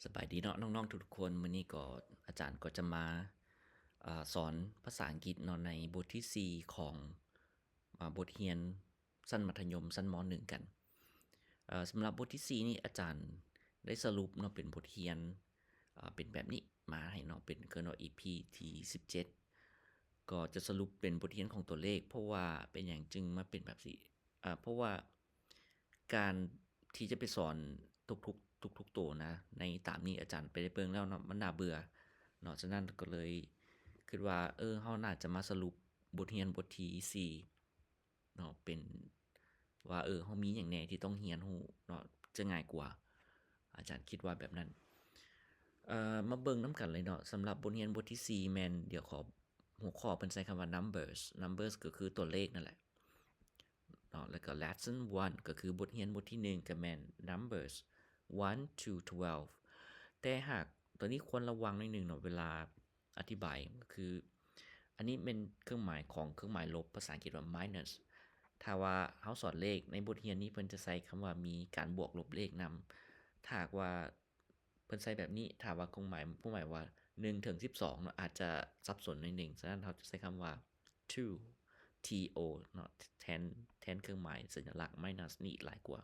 ສະບາຍດີເນາະນ້ອງໆທຸກໆຄົນ, ມື້ນີ້ກໍອາຈານກໍຈະມາ ເອີ່ ສອນພາສາອັງກິດເນາະ ໃນບົດທີສີ່ຂອງ ອາ ບົດຮຽນຊັ້ນມັດທະຍົມຊັ້ນ ມ.ໜຶ່ງ ກັນ. ເອີ່ ສຳລັບບົດທີສີ່ນີ້ ອາຈານໄດ້ສະຫຼຸບເນາະ ເປັນບົດຮຽນ ເປັນແບບນີ້ມາໃຫ້ເນາະ ເປັນ ເອີ້ນວ່າ ອີພີທີສິບເຈັດ ກໍຈະສະຫຼຸບເປັນບົດຮຽນຂອງຕົວເລກ. ເພາະວ່າເປັນຫຍັງຈຶ່ງມາເປັນແບບນີ້? ເພາະວ່າການທີ່ຈະໄປສອນທຸກໆ ທຸກໆໂຕນະ ໃນຕາມນີ້ອາຈານໄປໄດ້ເບິ່ງແລ້ວເນາະ ມັນໜ້າເບື່ອເນາະ. ສະນັ້ນກໍເລີຍຄິດວ່າ ເອີ ເຮົາໜ້າຈະມາສະຫຼຸບບົດຮຽນບົດທີສີ່ເນາະ ເປັນວ່າ ເອີ ເຮົາມີຫຍັງແດ່ທີ່ຕ້ອງຮຽນຮູ້ເນາະ ຈະງ່າຍກວ່າ. ອາຈານຄິດວ່າແບບນັ້ນ. ເອີ່ ມາເບິ່ງນຳກັນເລີຍເນາະ. ສຳລັບບົດຮຽນບົດທີສີ່ແມ່ນ ດຽວຂໍ ຫົວຂໍ້ເພິ່ນໃຊ້ຄຳວ່າ numbers. numbers ກໍຄືຕົວເລກນັ້ນແຫຼະເນາະ. ແລ້ວກໍ lesson one ກໍຄືບົດຮຽນບົດທີໜຶ່ງ ກໍແມ່ນ numbers one to twelve. ແຕ່ຫາກ ຕົວນີ້ຄວນລະວັງໜ້ອຍໜຶ່ງເນາະ ເວລາ ອະທິບາຍກໍຄື ອັນນີ້ແມ່ນເຄື່ອງໝາຍຂອງເຄື່ອງໝາຍລົບ ພາສາອັງກິດວ່າ minus. ຖ້າວ່າເຮົາສອນເລກໃນບົດຮຽນນີ້ ເພິ່ນຈະໃຊ້ຄຳວ່າມີການບວກລົບເລກນຳ. ຖ້າຫາກວ່າເພິ່ນໃຊ້ແບບນີ້ ຖ້າວ່າເຄື່ອງໝາຍ ຄວາມໝາຍວ່າ ໜຶ່ງເຖິງສິບສອງເນາະ ອາດຈະສັບສົນໜ້ອຍໜຶ່ງ. ສະນັ້ນເຮົາຈະໃຊ້ຄຳວ່າ two, T O ເນາະ ແທນ ແທນເຄື່ອງໝາຍສັນຍະລັກ minus ນີ້ຫຼາຍກວ່າ.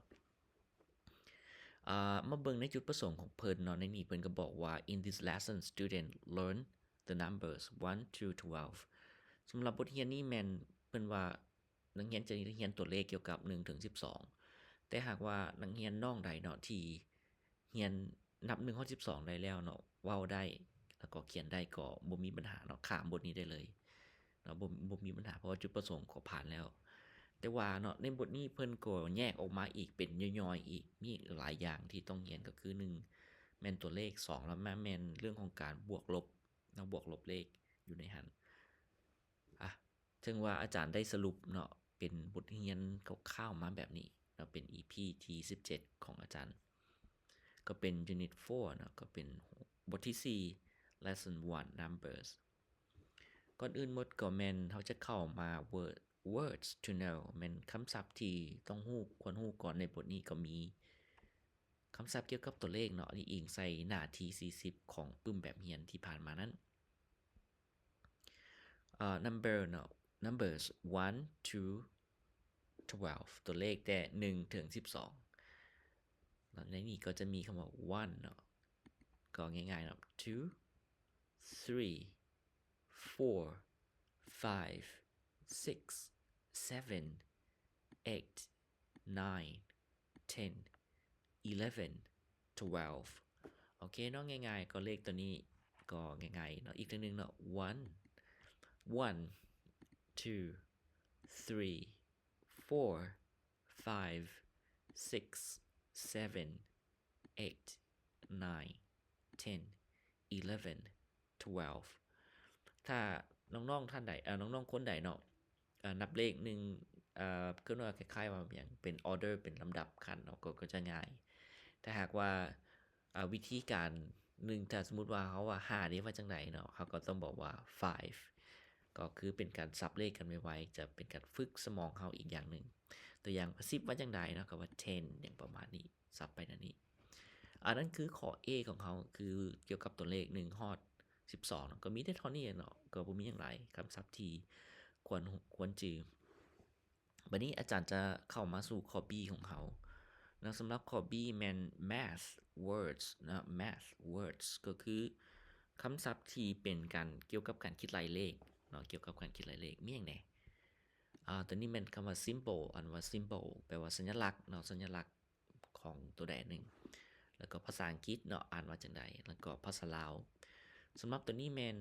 ອາ ມາເບິ່ງໃນຈຸດປະສົງຂອງເພິ່ນເນາະ. ໃນນີ້ເພິ່ນກໍບອກວ່າ In this lesson, student learn the numbers one to twelve. ສຳລັບບົດຮຽນນີ້ແມ່ນເພິ່ນວ່ານັກຮຽນຈະໄດ້ຮຽນຕົວເລກກ່ຽວກັບໜຶ່ງເຖິງສິບສອງ. ແຕ່ຫາກວ່ານັກຮຽນນ້ອງໃດເນາະ ທີ່ຮຽນນັບໜຶ່ງຮອດສິບສອງໄດ້ແລ້ວເນາະ ເວົ້າໄດ້ ແລ້ວກໍຂຽນໄດ້ ກໍບໍ່ມີບັນຫາເນາະ ຂ້າມບົດນີ້ໄດ້ເລີຍເນາະ ບໍ່ ບໍ່ມີບັນຫາ ເພາະວ່າຈຸດປະສົງກໍຜ່ານແລ້ວ. ແຕ່ວ່າເນາະ ໃນບົດນີ້ເພິ່ນກໍແຍກອອກມາອີກເປັນຍ່ອຍໆອີກ ມີອີກຫຼາຍຢ່າງທີ່ຕ້ອງຮຽນ ກໍຄື ໜຶ່ງ ແມ່ນຕົວເລກ, ສອງ ແລ້ວມາແມ່ນເລື່ອງຂອງການບວກລົບເນາະ ບວກລົບເລກຢູ່ໃນຫັ້ນ. ອາ ເຖິງວ່າອາຈານໄດ້ສະຫຼຸບເນາະ ເປັນບົດຮຽນຄ່າວໆມາແບບນີ້ເນາະ ເປັນ ອີ ພີ ທີສິບເຈັດຂອງອາຈານ ກໍເປັນ unit four ເນາະ ກໍເປັນບົດທີສີ່ lesson one numbers. ກ່ອນອື່ນໝົດກໍແມ່ນເຮົາຈະເຂົ້າມາ word words to know ແມ່ນຄຳສັບທີ່ຕ້ອງຮູ້ ຄວນຮູ້ກ່ອນ. ໃນບົດນີ້ກໍມີຄຳສັບກ່ຽວກັບຕົວເລກເນາະ ທີ່ອີງໃສ່ໜ້າທີສີ່ສິບຂອງປຶ້ມແບບຮຽນທີ່ຜ່ານມານັ້ນ. ເອີ່ number ເນາະ numbers one to twelve ຕົວເລກແຕ່ໜຶ່ງເຖິງສິບສອງເນາະ. ໃນນີ້ກໍຈະມີຄຳວ່າ one ເນາະ ກໍງ່າຍໆເນາະ two, three, four, five, six, seven, eight, nine, ten, eleven, twelve. ໂອເຄເນາະ ງ່າຍໆ ກໍເລກຕົວນີ້ກໍງ່າຍໆເນາະ. ອີກເທື່ອໜຶ່ງເນາະ one, one, two, three, four, five, six, seven, eight, nine, ten, eleven, twelve. ຖ້ານ້ອງໆທ່ານໃດ ເອີ ນ້ອງໆຄົນໃດເນາະ ເອີ ນັບເລກໜຶ່ງ ເອີ ເອີ້ນວ່າຄ້າຍໆວ່າຫຍັງ ເປັນ order ເປັນລຳດັບຂັ້ນເນາະ ກໍ ກໍຈະງ່າຍ. ຖ້າຫາກວ່າ ເອີ ວິທີການໜຶ່ງ ຖ້າສົມມຸດວ່າເຮົາວ່າ ຫ້າ ເດ ວ່າຈັ່ງໃດເນາະ ເຮົາກໍຕ້ອງບອກວ່າ five ກໍຄືເປັນການສັບເລກກັນໄວໆ ຈະເປັນການຝຶກສະໝອງເຮົາອີກຢ່າງໜຶ່ງ. ຕົວຢ່າງ ສິບ ວ່າຈັ່ງໃດເນາະ ກໍວ່າ ten ຫຍັງປະມານນີ້ ສັບໄປແນວນີ້. ອັນນັ້ນຄືຂໍ້ A ຂອງເຮົາ ຄືກ່ຽວກັບຕົວເລກໜຶ່ງຮອດສິບສອງເນາະ ກໍມີແຕ່ເທົ່ານີ້ເນາະ ກໍບໍ່ມີຫຍັງຫຼາຍ ຄຳສັບທີ່ຄວນ ຄວນຈື່. ບັດນີ້ອາຈານຈະເຂົ້າມາສູ່ຂໍ້ B ຂອງເຮົາເນາະ. ສຳລັບຂໍ້ B ແມ່ນ math words ເນາະ math words ກໍຄືຄຳສັບທີ່ເປັນການ ກ່ຽວກັບການຄິດໄລ່ເລກເນາະ ກ່ຽວກັບການຄິດໄລ່ເລກ. ມີຫຍັງແດ່? ອາ ຕົວນີ້ແມ່ນຄຳວ່າ symbol ອ່ານວ່າ symbol ແປວ່າສັນຍະລັກເນາະ ສັນຍະລັກຂອງຕົວໃດອັນໜຶ່ງ. ແລ້ວກໍພາສາອັງກິດເນາະ ອ່ານວ່າຈັ່ງໃດ? ແລ້ວກໍພາສາລາວ ສຳລັບຕົວນີ້ແມ່ນ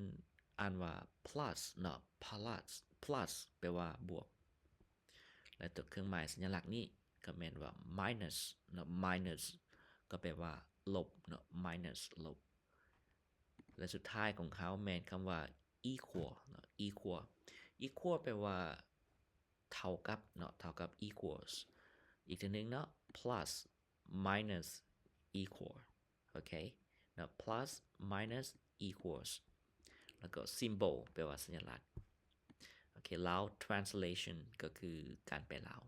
ອ່ານວ່າ plus ເນາະ plus plus ແປວ່າບວກ ແລະ ຕົວເຄື່ອງໝາຍສັນຍະລັກນີ້ກໍແມ່ນວ່າ minus ເນາະ minus ກໍແປວ່າລົບເນາະ minus ລົບ. ແລະ ສຸດທ້າຍຂອງເຮົາແມ່ນຄຳວ່າ equal ເນາະ equal equal ແປວ່າເທົ່າກັບເນາະ ເທົ່າກັບ equals. ອີກເທື່ອໜຶ່ງເນາະ plus minus equal ໂອເຄເນາະ plus minus equals ແລ້ວກໍ symbol ແປວ່າສັນຍະລັກ. ໂອເຄ ລາວ translation ກໍຄືການແປລາວ.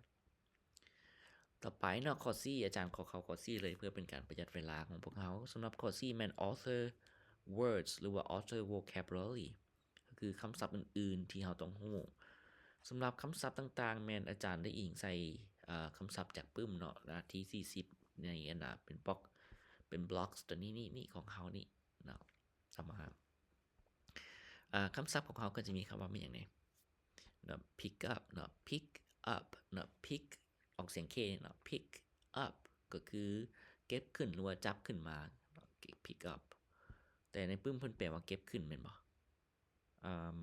ຕໍ່ໄປເນາະ ຂໍ້ C ອາຈານຂໍເຂົ້າຂໍ້ C ເລີຍ ເພື່ອເປັນການປະຢັດເວລາຂອງພວກເຮົາ. ສຳລັບຂໍ້ C ແມ່ນ other words ຫຼືວ່າ other vocabulary ກໍຄືຄຳສັບອື່ນໆທີ່ເຮົາຕ້ອງຮູ້. ສຳລັບຄຳສັບຕ່າງໆ ແມ່ນອາຈານໄດ້ອີງໃສ່ ເອີ ຄຳສັບຈາກປຶ້ມເນາະ ໜ້າທີສີ່ສິບ ໃນອັນນ່າ ເປັນບລັອກ ເປັນ blocks ຕົວນີ້ ນີ້ ນີ້ຂອງເຮົານີ້ເນາະ. ເອົາມາ ອ່າ ຄຳສັບຂອງເຮົາກໍຈະມີຄຳວ່າແມ່ນຫຍັງແດ່ເນາະ pick up ເນາະ pick up ເນາະ pick ອອກສຽງ K ເນາະ pick up ກໍຄືເກັບຂຶ້ນ ຫຼືວ່າຈັບຂຶ້ນມາເນາະ pick up. ແຕ່ໃນປຶ້ມເພິ່ນແປວ່າເກັບຂຶ້ນແມ່ນບໍ່? ເອີ່ມ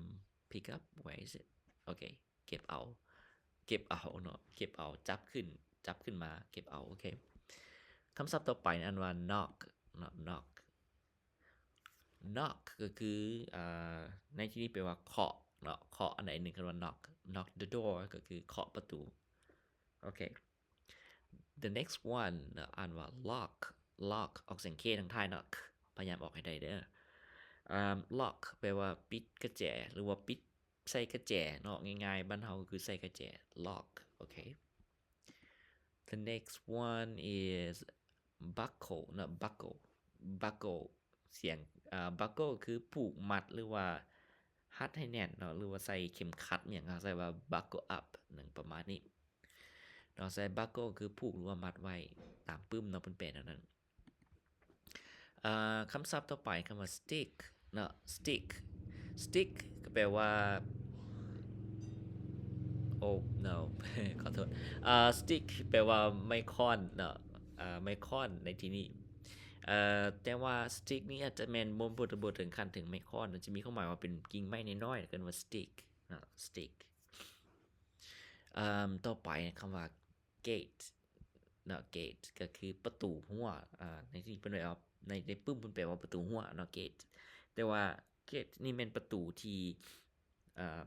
pick up, where is it? ໂອເຄ ເກັບເອົາ ເກັບເອົາເນາະ ເກັບເອົາ ຈັບຂຶ້ນ ຈັບຂຶ້ນມາ ເກັບເອົາ. ໂອເຄ ຄຳສັບຕໍ່ໄປ ອ່ານວ່າ knock ເນາະ knock knock ກໍຄື ອ່າ ໃນທີ່ນີ້ແປວ່າເຄາະເນາະ ເຄາະອັນໃດໜຶ່ງ ເອີ້ນວ່າ knock knock the door ກໍຄືເຄາະປະຕູ. ໂອເຄ the next one ເນາະ ອ່ານວ່າ lock lock ອອກສຽງ K ທາງທ້າຍເນາະ ພະຍາຍາມອອກໃຫ້ໄດ້ເດີ. ອ່າ lock ແປວ່າປິດກະແຈ ຫຼືວ່າປິດໃສ່ກະແຈເນາະ ງ່າຍໆ ບ້ານເຮົາກໍຄືໃສ່ກະແຈ lock. ໂອເຄ the next one is buckle ເນາະ buckle buckle ສຽງ ອ່າ buckle ຄືຜູກມັດ ຫຼືວ່າຮັດໃຫ້ແໜ້ນເນາະ ຫຼືວ່າໃສ່ເຂັມຂັດຫຍັງ ເຮົາໃສ່ວ່າ buckle up ຫຍັງປະມານນີ້ເນາະ. ໃສ່ buckle ຄືຜູກ ຫຼືວ່າມັດໄວ້ ຕາມປຶ້ມເນາະ ເພິ່ນແປແນວນັ້ນ. ເອີ່ ຄຳສັບຕໍ່ໄປ ຄຳວ່າ stick ເນາະ stick stick ກໍແປວ່າ oh no ຂໍໂທດ ເອີ່ stick ແປວ່າໄມ້ຄ້ອນເນາະ ເອີ່ ໄມ້ຄ້ອນໃນທີ່ນີ້. ເອີ່ ແຕ່ວ່າ stick ນີ້ອາດຈະແມ່ນບໍ່ ບໍ່ ບໍ່ເຖິງຂັ້ນເຖິງໄມ້ຄ້ອນ ມັນຈະມີຄວາມໝາຍວ່າເປັນກິ່ງໄມ້ນ້ອຍໆ ເອີ້ນວ່າ stick ເນາະ stick. ເອີ່ມ ຕໍ່ໄປ ຄຳວ່າ gate ເນາະ gate ກໍຄືປະຕູຮົ້ວ ອ່າ ໃນທີ່ເພິ່ນແປວ່າ ໃນ ໃນປຶ້ມເພິ່ນແປວ່າປະຕູຮົ້ວເນາະ gate ແຕ່ວ່າ gate ນີ້ແມ່ນປະຕູທີ່ ອ່າ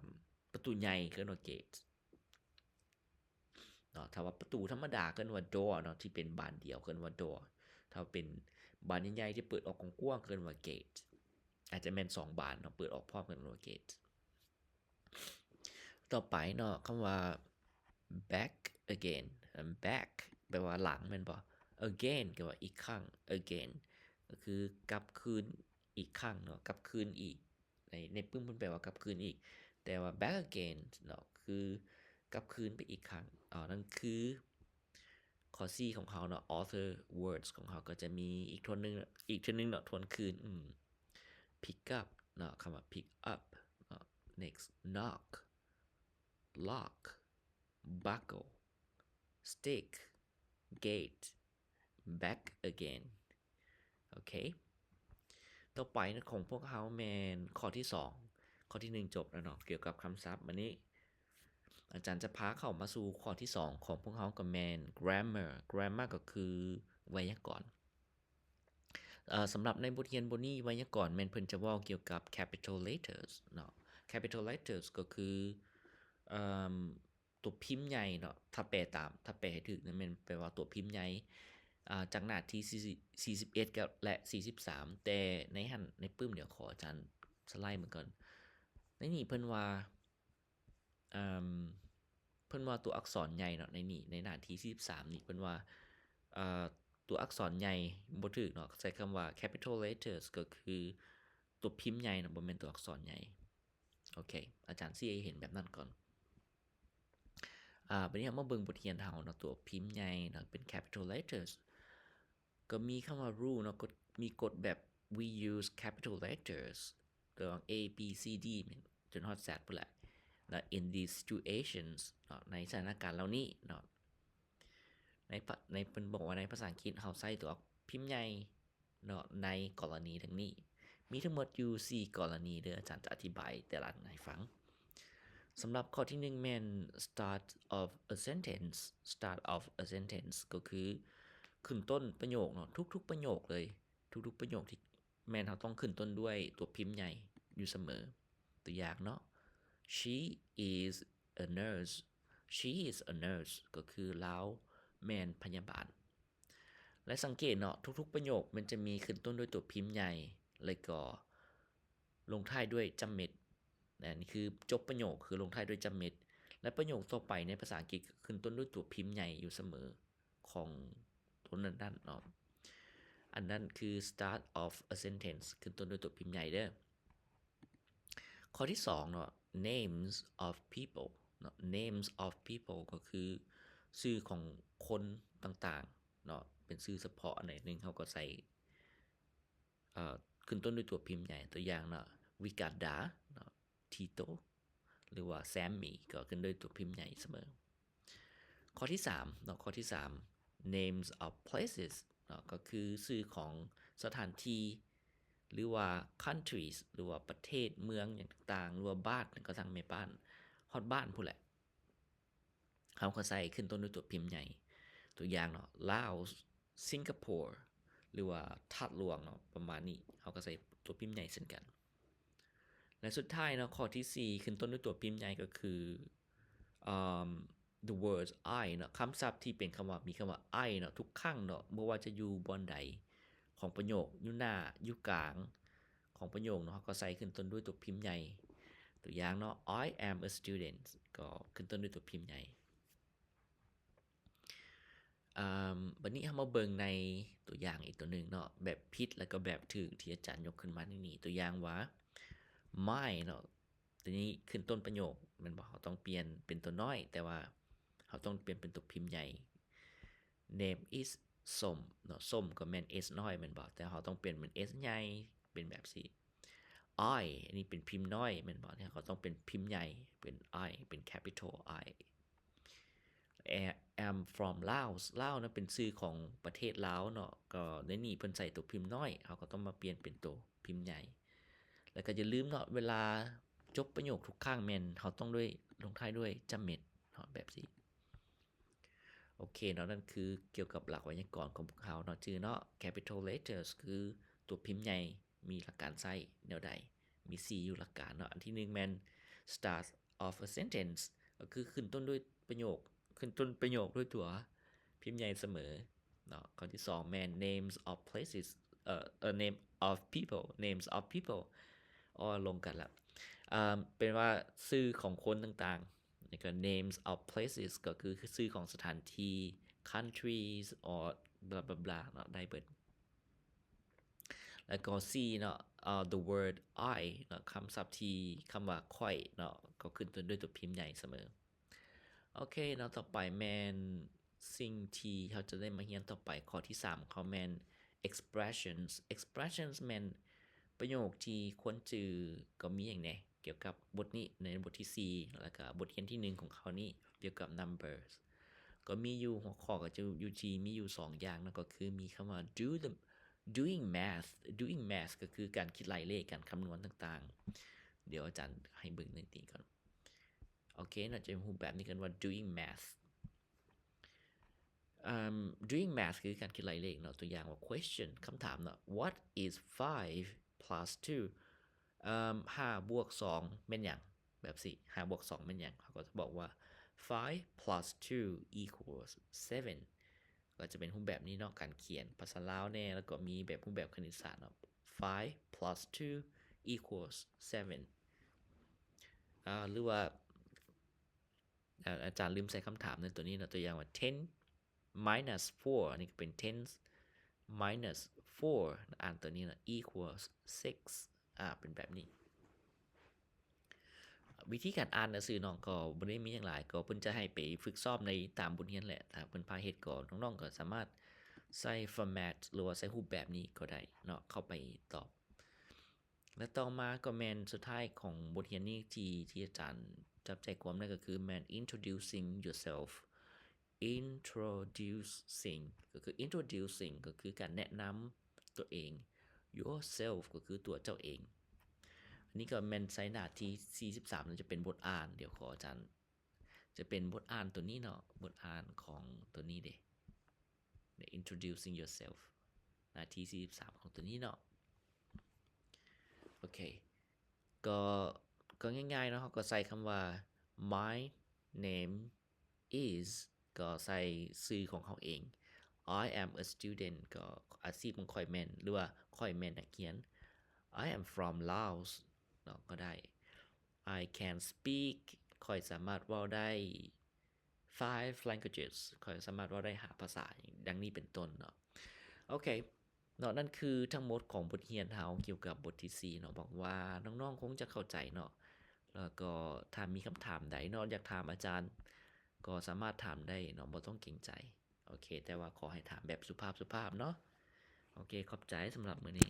ປະຕູໃຫຍ່ ເອີ້ນວ່າ gate ເນາະ. ຖ້າວ່າປະຕູທຳມະດາ ເອີ້ນວ່າ door ເນາະ ທີ່ເປັນບານດຽວ ເອີ້ນວ່າ door. ຖ້າເປັນບານໃຫຍ່ໆ ທີ່ເປີດອອກກວ້າງໆ ເອີ້ນວ່າ gate. ອາດຈະແມ່ນສອງບານເນາະ ເປີດອອກພ້ອມກັນ ເອີ້ນວ່າ gate. ຕໍ່ໄປເນາະ ຄຳວ່າ back again back ແປວ່າຫຼັງແມ່ນບໍ່? again ກໍວ່າອີກຄັ້ງ again ກໍຄືກັບຄືນອີກຄັ້ງເນາະ ກັບຄືນອີກ. ໃນ ໃນປຶ້ມເພິ່ນແປວ່າກັບຄືນອີກ ແຕ່ວ່າ back again ເນາະ ຄືກັບຄືນໄປອີກຄັ້ງ. ເອົາ ນັ້ນຄືຂໍ້ C ຂອງເຮົາເນາະ other words ຂອງເຮົາກໍຈະມີອີກທວນໜຶ່ງ ອີກເທື່ອໜຶ່ງເນາະ ທວນຄືນ ອືມ pick up ເນາະ ຄຳວ່າ pick up ເນາະ next knock lock buckle stick gate back again. ໂອເຄ ຕໍ່ໄປຂອງພວກເຮົາແມ່ນຂໍ້ທີສອງ ຂໍ້ທີໜຶ່ງຈົບແລ້ວເນາະ ກ່ຽວກັບຄຳສັບ. ບາດນີ້ອາຈານຈະພາເຂົ້າມາສູ່ຂໍ້ທີສອງຂອງພວກເຮົາ ກໍແມ່ນ grammar. grammar ກໍຄືໄວຍາກອນ. ເອີ ສຳລັບໃນບົດຮຽນບົດນີ້ ໄວຍາກອນແມ່ນເພິ່ນຈະເວົ້າກ່ຽວກັບ capital letters ເນາະ. capital letters ກໍຄື ເອີ່ມ ຕົວພິມໃຫຍ່ເນາະ ຖ້າແປຕາມ ຖ້າແປໃຫ້ຖືກນະ ແມ່ນແປວ່າຕົວພິມໃຫຍ່ ອ່າ ຈາກໜ້າທີສີ່ສິບເອັດ ກັບ ແລະ ສີ່ສິບສາມ ແຕ່ໃນຫັ້ນ ໃນປຶ້ມ ດຽວຂໍອາຈານສະໄລເບິ່ງກ່ອນ. ໃນນີ້ເພິ່ນວ່າ ເອີ່ມ ເພິ່ນວ່າຕົວອັກສອນໃຫຍ່ເນາະ ໃນນີ້ ໃນໜ້າທີສີ່ສິບສາມນີ້ ເພິ່ນວ່າ ເອີ່ ຕົວອັກສອນໃຫຍ່ບໍ່ຖືກເນາະ ໃຊ້ຄຳວ່າ capital letters ກໍຄືຕົວພິມໃຫຍ່ເນາະ ບໍ່ແມ່ນຕົວອັກສອນໃຫຍ່. ໂອເຄ ອາຈານຊີ້ໃຫ້ເຫັນແບບນັ້ນກ່ອນ. ອ່າ ບາດນີ້ເຮົາມາເບິ່ງບົດຮຽນເຮົາເນາະ ຕົວພິມໃຫຍ່ເນາະ ເປັນ capital letters ກໍມີຄຳວ່າ rule ເນາະ ກົດ ມີກົດແບບ we use capital letters ຕົວ A B C D ຈົນຮອດ Z ພຸ້ນແຫຼະເນາະ in these situations ເນາະ ໃນສະຖານະການເຫຼົ່ານີ້ເນາະ. ໃນ ໃນ ເພິ່ນບອກວ່າໃນພາສາອັງກິດເຮົາໃຊ້ຕົວພິມໃຫຍ່ ເນາະ ໃນກໍລະນີດັ່ງນີ້ ມີທັງໝົດຢູ່ສີ່ກໍລະນີເດີ ອາຈານຈະອະທິບາຍແຕ່ລະອັນໃຫ້ຟັງ. ສຳລັບຂໍ້ທີໜຶ່ງແມ່ນ start of a sentence start of a sentence ກໍຄືຂຶ້ນຕົ້ນປະໂຫຍກເນາະ ທຸກໆປະໂຫຍກເລີຍ ທຸກໆປະໂຫຍກທີ່ແມ່ນເຮົາຕ້ອງຂຶ້ນຕົ້ນດ້ວຍຕົວພິມໃຫຍ່ຢູ່ສະເໝີ. ຕົວຢ່າງເນາະ She is a nurse She is a nurse ກໍຄືລາວແມ່ນພະຍາບານ. ແລະ ສັງເກດເນາະ ທຸກໆປະໂຫຍກມັນຈະມີຂຶ້ນຕົ້ນດ້ວຍຕົວພິມໃຫຍ່ ແລະກໍລົງທ້າຍດ້ວຍຈ້ຳເມັດ. ອັນນີ້ຄືຈົບປະໂຫຍກ ຄືລົງທ້າຍດ້ວຍຈ້ຳເມັດ ແລະ ປະໂຫຍກຕໍ່ໄປໃນພາສາອັງກິດກໍຂຶ້ນຕົ້ນດ້ວຍຕົວພິມໃຫຍ່ຢູ່ສະເໝີ. ຂອງຕົວນັ້ນໆເນາະ. ອັນນັ້ນຄື start of a sentence ຂຶ້ນຕົ້ນດ້ວຍຕົວພິມໃຫຍ່ເດີ້. ຂໍ້ທີສອງເນາະ names of people ເນາະ names of people ກໍຄືຊື່ຂອງຄົນຕ່າງໆເນາະ ເປັນຊື່ສະເພາະອັນໃດໜຶ່ງ ເຮົາກໍໃສ່ ເອີ ຂຶ້ນຕົ້ນດ້ວຍຕົວພິມໃຫຍ່. ຕົວຢ່າງເນາະ Ricarda ເນາະ Tito ຫຼືວ່າ Sammy ກໍຂຶ້ນດ້ວຍຕົວພິມໃຫຍ່ສະເໝີ. ຂໍ້ທີສາມເນາະ ຂໍ້ທີສາມ names of places ເນາະ ກໍຄືຊື່ຂອງສະຖານທີ່ ຫຼືວ່າ countries ຫຼືວ່າປະເທດ ເມືອງຫຍັງຕ່າງໆ ຫຼືວ່າບ້ານຫຍັງກໍຊ່າງແມ່ນ ບ້ານ ຮອດບ້ານພຸ້ນແຫຼະ ເຮົາກໍໃສ່ຂຶ້ນຕົ້ນດ້ວຍຕົວພິມໃຫຍ່. ຕົວຢ່າງເນາະ Laos, Singapore ຫຼືວ່າທາດຫຼວງເນາະ ປະມານນີ້ ເຮົາກໍໃສ່ຕົວພິມໃຫຍ່ເຊັ່ນກັນ. ແລະ ສຸດທ້າຍເນາະ ຂໍ້ທີສີ່ ຂຶ້ນຕົ້ນດ້ວຍຕົວພິມໃຫຍ່ກໍຄື ເອີ່ມ the word I ເນາະ ຄຳສັບທີ່ເປັນຄຳວ່າ ມີຄຳວ່າ I ເນາະ ທຸກຄັ້ງເນາະ ບໍ່ວ່າຈະຢູ່ບ່ອນໃດຂອງປະໂຫຍກ ຢູ່ໜ້າ ຢູ່ກາງຂອງປະໂຫຍກເນາະ ເຮົາກໍໃສ່ຂຶ້ນຕົ້ນດ້ວຍຕົວພິມໃຫຍ່. ຕົວຢ່າງເນາະ I am a student ກໍຂຶ້ນຕົ້ນດ້ວຍຕົວພິມໃຫຍ່. ອາ ບັດນີ້ເຮົາມາເບິ່ງໃນຕົວຢ່າງອີກຕົວໜຶ່ງເນາະ ແບບຜິດ ແລ້ວກໍແບບຖືກ ທີ່ອາຈານຍົກຂຶ້ນມາໃນນີ້. ຕົວຢ່າງວ່າ my ເນາະ ຕົວນີ້ຂຶ້ນຕົ້ນປະໂຫຍກແມ່ນບໍ່? ເຮົາຕ້ອງປ່ຽນເປັນຕົວນ້ອຍ ແຕ່ວ່າເຮົາຕ້ອງປ່ຽນເປັນຕົວພິມໃຫຍ່. Name is ສົ້ມເນາະ ສົ້ມກໍແມ່ນ S ນ້ອຍແມ່ນບໍ່? ແຕ່ເຮົາຕ້ອງປ່ຽນເປັນ S ໃຫຍ່ ເປັນແບບຊີ້. I ອັນນີ້ເປັນພິມນ້ອຍແມ່ນບໍ່? ເຮົາກໍຕ້ອງເປັນພິມໃຫຍ່ ເປັນ I ເປັນ capital I. am from Laos ລາວນະເປັນຊື່ຂອງປະເທດລາວເນາະ ກໍໃນນີ້ເພິ່ນໃສ່ຕົວພິມນ້ອຍ ເຮົາກໍຕ້ອງມາປ່ຽນເປັນຕົວພິມໃຫຍ່. ແລ້ວກໍຢ່າລືມເນາະ ເວລາຈົບປະໂຫຍກທຸກຄັ້ງແມ່ນເຮົາຕ້ອງດ້ວຍ ລົງທ້າຍດ້ວຍຈະເມັດເນາະ ແບບຊີ້. ໂອເຄເນາະ ນັ້ນຄືກ່ຽວກັບຫຼັກໄວຍາກອນຂອງພວກເຮົາເນາະ ຈື່ເນາະ capital letters ຄືຕົວພິມໃຫຍ່ ມີຫຼັກການໃຊ້ແນວໃດ? ມີສີ່ຢູ່ຫຼັກການເນາະ. ອັນທີໜຶ່ງແມ່ນ start of a sentence ກໍຄືຂຶ້ນຕົ້ນດ້ວຍປະໂຫຍກ ຂຶ້ນຕົ້ນປະໂຫຍກດ້ວຍຕົວພິມໃຫຍ່ສະເໝີເນາະ. ຂໍ້ທີສອງແມ່ນ names of places ເອີ ເອີ name of people names of people ອໍ ລົງກັນລະ ເປັນວ່າຊື່ຂອງຄົນຕ່າງໆ ແລ້ວກໍ names of places ກໍຄືຊື່ຂອງສະຖານທີ່ countries or blah blah blah ເນາະ ໄດ້ເບິດ. ແລ້ວກໍສີ່ເນາະ ເອີ the word I ເນາະ ຄຳສັບທີ່ ຄຳວ່າຂ້ອຍເນາະ ກໍຂຶ້ນຕົ້ນດ້ວຍຕົວພິມໃຫຍ່ສະເໝີ. ໂອເຄເນາະ ຕໍ່ໄປແມ່ນສິ່ງທີ່ເຮົາຈະໄດ້ມາຮຽນຕໍ່ໄປ ຂໍ້ທີສາມຂອງເຮົາແມ່ນ expressions. expressions ແມ່ນປະໂຫຍກທີ່ຄວນຈື່ ກໍມີຫຍັງແດ່? ກ່ຽວກັບບົດນີ້ ໃນບົດທີສີ່ ແລ້ວກະບົດຮຽນທີໜຶ່ງຂອງເຮົານີ້ ກ່ຽວກັບ numbers ກໍມີຢູ່ຫົວຂໍ້ ກໍຈະຢູ່ທີ່ມີຢູ່ສອງຢ່າງເນາະ ກໍຄືມີຄຳວ່າ do the doing math doing math ກໍຄືການຄິດໄລ່ເລກ ການຄຳນວນຕ່າງໆ. ດຽວອາຈານໃຫ້ເບິ່ງໃນນີ້ກ່ອນ. ໂອເຄເນາະ ຈະເປັນຮູບແບບນີ້ ເອີ້ນວ່າ doing math. ເອີ່ມ doing math ຄືການຄິດໄລ່ເລກເນາະ. ຕົວຢ່າງວ່າ question ຄຳຖາມເນາະ What is five plus two? ເອີ່ມ ຫ້າບວກສອງແມ່ນຫຍັງ? ແບບຊີ້ ຫ້າບວກສອງແມ່ນຫຍັງ? ເຮົາກໍຈະບອກວ່າ five plus two equals seven ກໍຈະເປັນຮູບແບບນີ້ເນາະ ການຂຽນພາສາລາວແດ່ ແລ້ວກໍມີແບບຮູບແບບຄະນິດສາດເນາະ five plus two equals seven ອາ ຫຼືວ່າ ອາ ອາຈານລືມໃສ່ຄຳຖາມໃນຕົວນີ້ເນາະ ຕົວຢ່າງວ່າ ten minus four ອັນນີ້ກໍເປັນ ten minus four ອ່ານຕົວນີ້ເນາະ equals six ອາ ເປັນແບບນີ້. ວິທີການອ່ານໜັງສືນ້ອງກໍບໍ່ໄດ້ມີຫຍັງຫຼາຍ ກໍເພິ່ນຈະໃຫ້ໄປຝຶກຊ້ອມໃນຕາມບົດຮຽນແຫຼະ ຖ້າເພິ່ນພາເຮັດກໍນ້ອງໆກໍສາມາດໃສ່ format ຫຼືວ່າໃສ່ຮູບແບບນີ້ກໍໄດ້ເນາະ ເຂົ້າໄປຕອບ. ແລະ ຕໍ່ມາກໍແມ່ນສຸດທ້າຍຂອງບົດຮຽນນີ້ ທີ່ ທີ່ອາຈານຈັບໃຈຄວາມໄດ້ ກໍຄືແມ່ນ introducing yourself. introducing ກໍຄື introducing ກໍຄືການແນະນຳຕົວເອງ yourself ກໍຄືຕົວເຈົ້າເອງ. ອັນນີ້ກໍແມ່ນໃຊ້ໜ້າທີສີ່ສິບສາມ ຈະເປັນບົດອ່ານ ດຽວຂໍອາຈານ ຈະເປັນບົດອ່ານຕົວນີ້ເນາະ ບົດອ່ານຂອງຕົວນີ້ເດ introducing yourself ໜ້າທີສີ່ສິບສາມຂອງຕົວນີ້ເນາະ. ໂອເຄ ກໍ ກໍງ່າຍໆເນາະ ເຮົາກໍໃສ່ຄຳວ່າ My name is ກໍໃສ່ຊື່ຂອງເຮົາເອງ I am a student ກໍອາຊີບຂອງຂ້ອຍແມ່ນ ຫຼືວ່າຂ້ອຍແມ່ນນັກຮຽນ I am from Laos ເນາະ ກໍໄດ້ I can speak ຂ້ອຍສາມາດເວົ້າໄດ້ five languages ຂ້ອຍສາມາດເວົ້າໄດ້ຫ້າພາສາ ດັ່ງນີ້ເປັນຕົ້ນເນາະ. ໂອເຄເນາະ ນັ້ນຄືທັງໝົດຂອງບົດຮຽນເຮົາກ່ຽວກັບບົດທີສີ່ເນາະ. ຫວັງວ່ານ້ອງໆຄົງຈະເຂົ້າໃຈເນາະ ແລ້ວກໍຖ້າມີຄຳຖາມໃດເນາະ ຢາກຖາມອາຈານ ກໍສາມາດຖາມໄດ້ເນາະ ບໍ່ຕ້ອງເກງໃຈ. ໂອເຄ ແຕ່ວ່າຂໍໃຫ້ຖາມແບບສຸພາບໆເນາະ. ໂອເຄ ຂອບໃຈສຳລັບມື້ນີ້.